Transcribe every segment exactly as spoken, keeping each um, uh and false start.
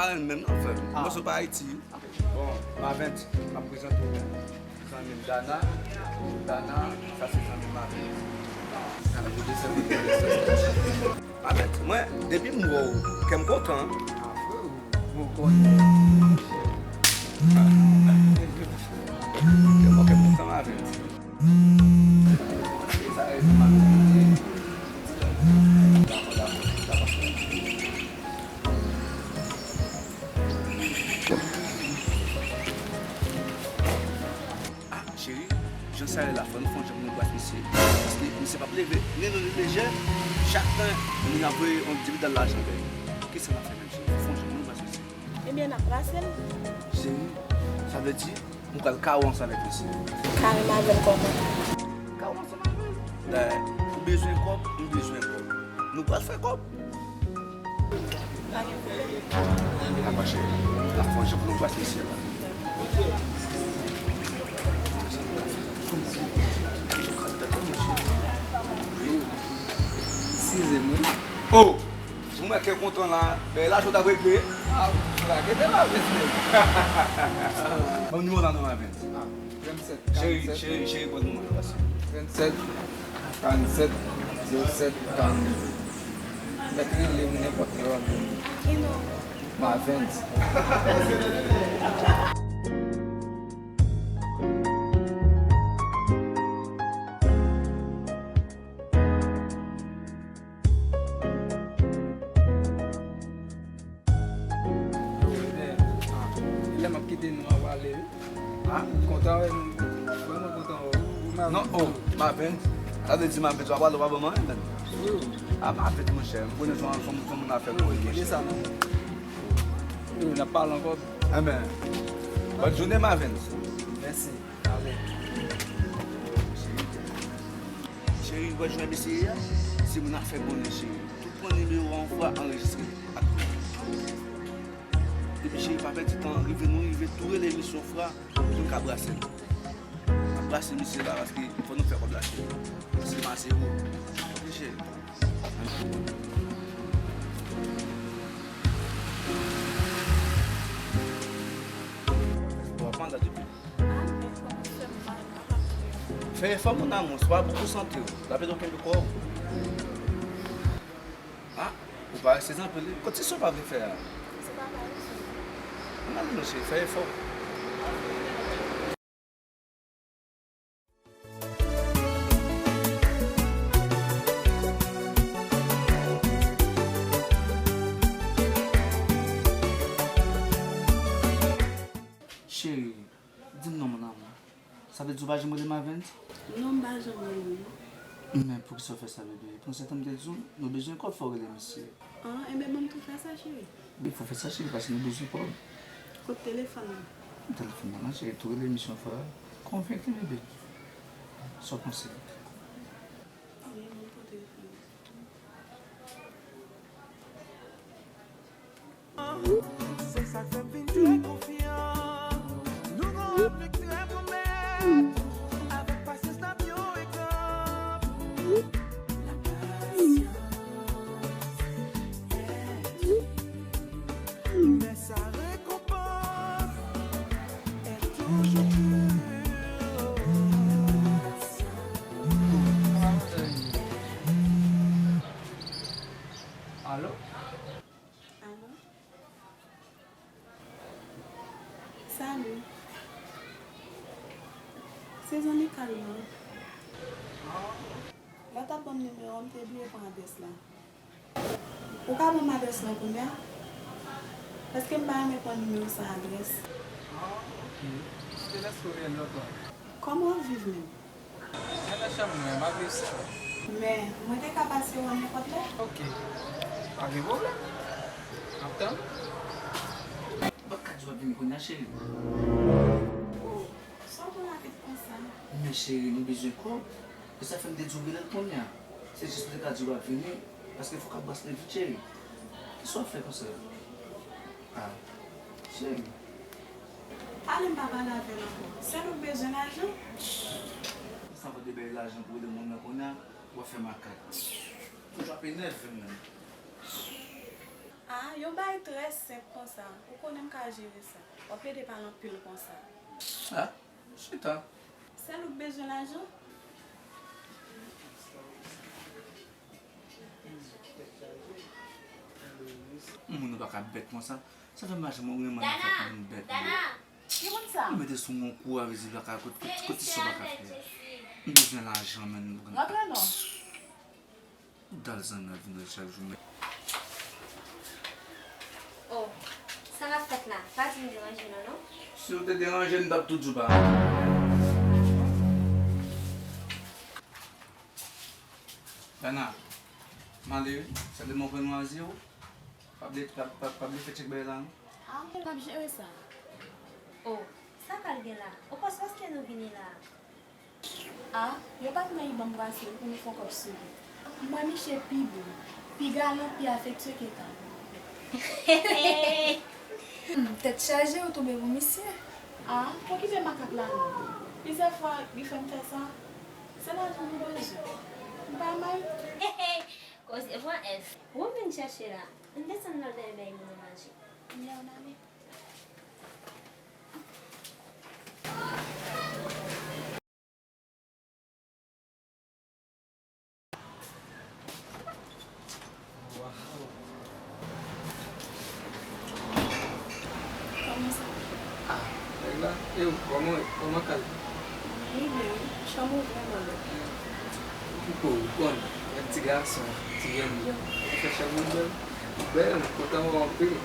Menm non, frè m. Mwen se pa Ayiti. Bon, Mavent, m ap prezante w zanmi m Dana. Dana, sa se zanmi m Mavent. Mavent, mwen, depi m wè w, kè m kontan. Ou konnen. Kè m, kè m kontan, Mavent. Ah, cheri, jan sa ye la, fò nou fè yon jan pou nou bwase misye. Paske misye p ap leve, ni nou ni lejè. Chak tan, nou ap voye yon dividal lajan bay li. Kisa n ap fè menm, cheri? Fò n fè yon jan pou nou bwase misye. Ebyen, n ap brase l. Cheri, sa vle di, nou pral kawo ansanm avèk misye. Kawo ansanm avè l kòman? Kawo ansanm avè l. Dayè, ou bezwen kòb, m bezwen kòb. Nou pral fè kòb. Pa gen pwoblèm. Apa cheri, n ap fè yon jan pou nou bwase misye la. Eskize m, wi. Oh! Si w wè kè kontan la, bèy lajan w t ap regle. Ah, la, kite la, mesye. Ban m nimewo w la non, Mavens. Ah, vennsèt, karanntsèt. Cheri, cheri, cheri, pran nimewo w la, pase. Vennsèt, karanntsèt, zewo sèt, karannèf. Mèt rele m nenpòt lè w ap vini. Ki non? Mavens. Lè m ap kite nou ap ale, wi. Ah, m kontan wè nou. Vrèman kontan wè w. Non, oh, Mavens. Sa vle di Mavens, w ap ale, w pa ban m anyen, menm. Wi. Ah, Mavens, monchè, m konnen se yon, se yon, se yon moun afè pou li, monchè. Sa non. Wi, n ap pale ankò. Enben, bòn jounen, Mavens. Mèsi. Cheri, ou wè jan misye ye a? Se moun afè konnen, cheri. Tout pran nimewo a yon fwa, anrejistre ak nou. Epi cheri, pa pèdi tan, rive nou rive tou rele misye yon fwa pou n ka brase l. N ap brase misye la, paske fò nou fè kòb la, cheri. Paske m a zewo. Ok, cheri. Bon, w ap mande depi. Fè efò, mon amour, se pa pou sante w. L ap ede w kenbe kò w. Ah, ou parese anpil, wi. Kot ti son pa vle fè a? Ann ale, non, cheri, fè efò. Cheri, di m non, mon amour. Sa vle di ou pa janm rele Mavens? Non, m pa janm rele l, non. Men poukisa w fè sa, bebe? Panse tan m te di w, nou bezwen kòb, fò w rele misye. Ah, enben, ban m tou fè sa, cheri. Wi, fò w fè sa, cheri, paske nou bezwen kòb. Kot telefòn nan? Telefòn nan la, cheri, tou rele misye yon fwa. Konvenki, bebe. Sa w panse? Anyen, ban m pran telefòn nan. Se sa k fè m vin trè konfyan. Nou gon replik trè pwomèt. Avèk pasyans n ap yon egzanp. Lapasyans. Men sa rekonpans est toujours plus haute. Alo? Alo? Salut. Se zanmi Carl lan. Lè w t ap ban m nimewo a, m te bliye pran adrès la. Ou ka ban m adrès lan kounye a? Paske m pa renmen pran nimewo san adrès. Ah, ok. M te lèse w yon lòt lwa. Kòman w ap viv menm? Mwen nan chanm mwen, m ap viv sèl. Men, mwen te ka pase wè w nenpòt lè. Ok. Pa gen pwoblèm. M ap tann ou. Ou pa t ka di w ap vini kounye a, cheri? Oh, sa w pran lavi konsa? Men cheri, nou bezwen kòb. Se sa fè m te di w rele l kounye a. Se jis m te ka di w ap vini, paske fòk ap brase vit, cheri. Kisa w ap fè konsa? Ah, cheri. Ale m pa pale avè l ankò. Sèl ou k bezwen lajan? Sa fè w te bay lajan pou rele moun nan kounye a, w ap fè makak. Ou ap enève m menm. A, Ah, yon bagay trè senp konsa. Ou konnen m ka jere sa. W ap plede pale anpil konsa. Ah, chita. Sèl ou k bezwen lajan? Moun ou pa ka bèt konsa. Sa fè m pa janm renmen afè moun bèt. Dana! Dana! Ki moun sa? Ou mete sou mwen kou a, vezi pa ka kot, kot, kot ti sou pa ka fè. M bezwen lajan, menn. Rantre non. Dal zanmi ap vin chak jou, men. Oh, sa k ap fèt la? Pa di m deranje nou, non? Si w te deranje m, m t ap tou di w pa. Dana, m ale wi. Sa demen w pran nou a zewo. Pa bliye, pa, pa, pa bliye fè tchèk bagay la, non. Ah, m ap jere sa. Oh, sa pral gen la? Ou panse paske nou vini la? Ah, yon patnè li ban m braseri pou nou fè yon kòb sou li. M wè misye pi bo, pi galan, pi afektye ke tan. Hmm, tèt chaje, ou tonbe pou misye. Ah, okipe makak la non. Plizyè fwa li fè m fè sa. Se lajan nou bezwen. M pa mal. Koze pran S. Ou vin chèche la. Ann desann nan dèyè bay moun nan manje. Kounye a ann ale. Kòman sa? Ah, nèg la, e ou, kòman, kòman kay? Li byen wi, chanm ou vrèman bèl. Okipe w, ou konn, nèg ti gason, ti jèn, fè chanm ou bèl. Bèl, m kontan wè w anpil.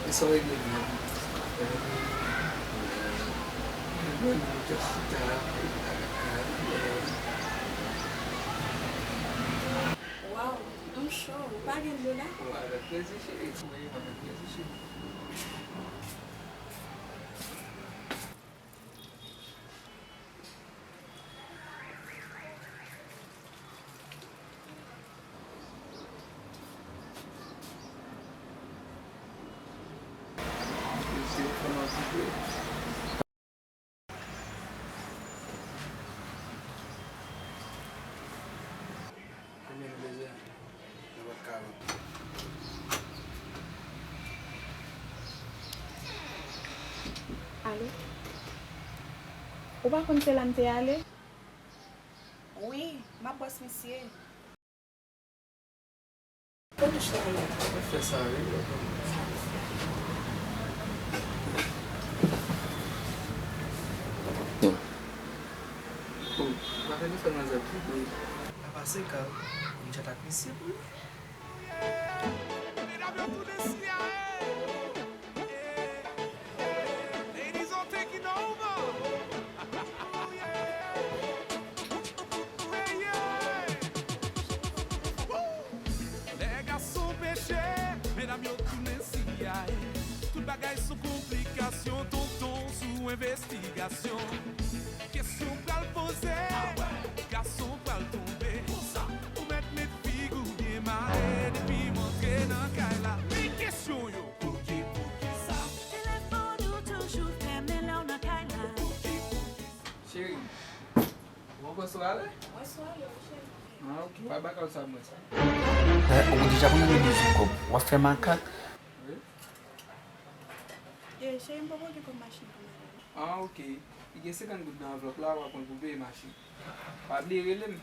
E sa w regle menm? Mwen menm, m te chita, Waw, m cho, ou pa gen dlo la? Wi, avèk plezi, cheri. Wi, avèk plezi, cheri. Konbyen nou bezwen? Nou pa t ka vin. Alo? Ou pa konn se la m te ale? Wi, m ap bwès misye. Kote w chita ye? Mwen fè sa wi. Yo. Oh, pa fè nou fè manzè pi bri. Apa se ka, m chat ak misye pou li. Medam yo tounen siyaye. Ladies are taking over. Lè gason peche, medam yo tounen siyaye. Tout bagay sou konplikasyon, tonton sou envestigasyon. Kesyon pral poze, gason pral tonbe. Ou mèt met figi w byen mare depi m antre nan kay la. Men kesyon yo, pouki, poukisa? Telefòn ou toujou fèmen lè w nan kay la. Pouki, poukisa? Cheri, ou poko sou ale? Mwen sou ale, wi, cheri. Ah, ok. Pa baka w sa mwen sa. Eh, ou deja konn nan bezwen kòb. W ap fè makak. Wi. Eh, cheri, m poko gen kòb machin pou m ale. Ah, ok. Li gen senkant goud nan anvlòp la, w ap konn pou peye machin. Pa bliye rele m.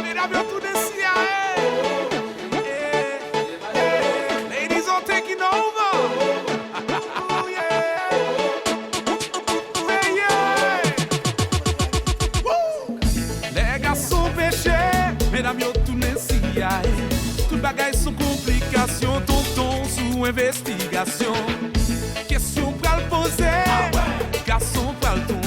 Medam yo tounen siyaye. Ladies are taking over. Lè gason peche, medam yo tounen siyaye. Tout bagay sou konplikasyon, tonton sou envestigasyon. Kesyon pral poze, gason pral tonbe.